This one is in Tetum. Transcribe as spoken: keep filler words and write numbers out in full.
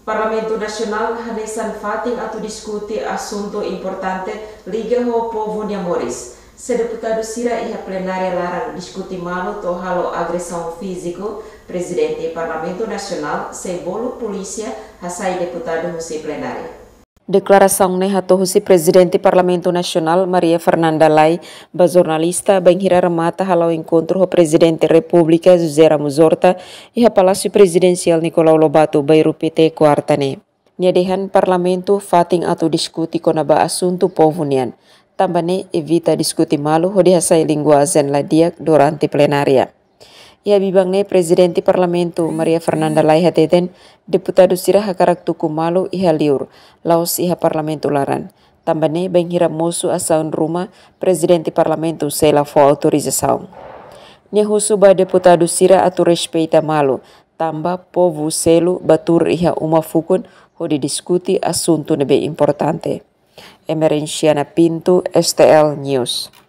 Parlamentu Nasionál hanesan fatin atu diskute asuntu importante liga ho povu nia moris. Se deputadu sira iha plenária laran diskute malu to'o halo agresaun fíziku, Prezidente Parlamentu Nasionál sei bolu polísia hasai deputadu husi plenária. Deklarasaun ne'e hato'o husi Prezidente Parlamentu Nasionál Maria Fernanda Lay ba jornalista bainhira remata hala'o enkontru ho Prezidente Repúblika José Ramos Horta iha Palásiu Prezidensiál Nicolau Lobato, Bairru Pité, kuarta ne'e. Nia dehan Parlamentu fatin atu diskute kona-ba asuntu povu nian. Tanba ne'e evita diskute malu hodi hasai linguajen la di'ak durante plenária. Iha biban ne'e Prezidente Parlamentu Maria Fernanda Lay hateten, deputadu sira hakarak tuku malu iha liur, la'ós iha Parlamentu laran. Tanba ne'e bainhira mosu asaun ruma, Prezidente Parlamentu sei la fó autorizasaun. Nia husu ba deputadu sira atu respeita malu, tanba povu selu ba tuur iha uma fukun hodi diskute asuntu ne'ebé importante. Emerenciana Pinto, S T L News.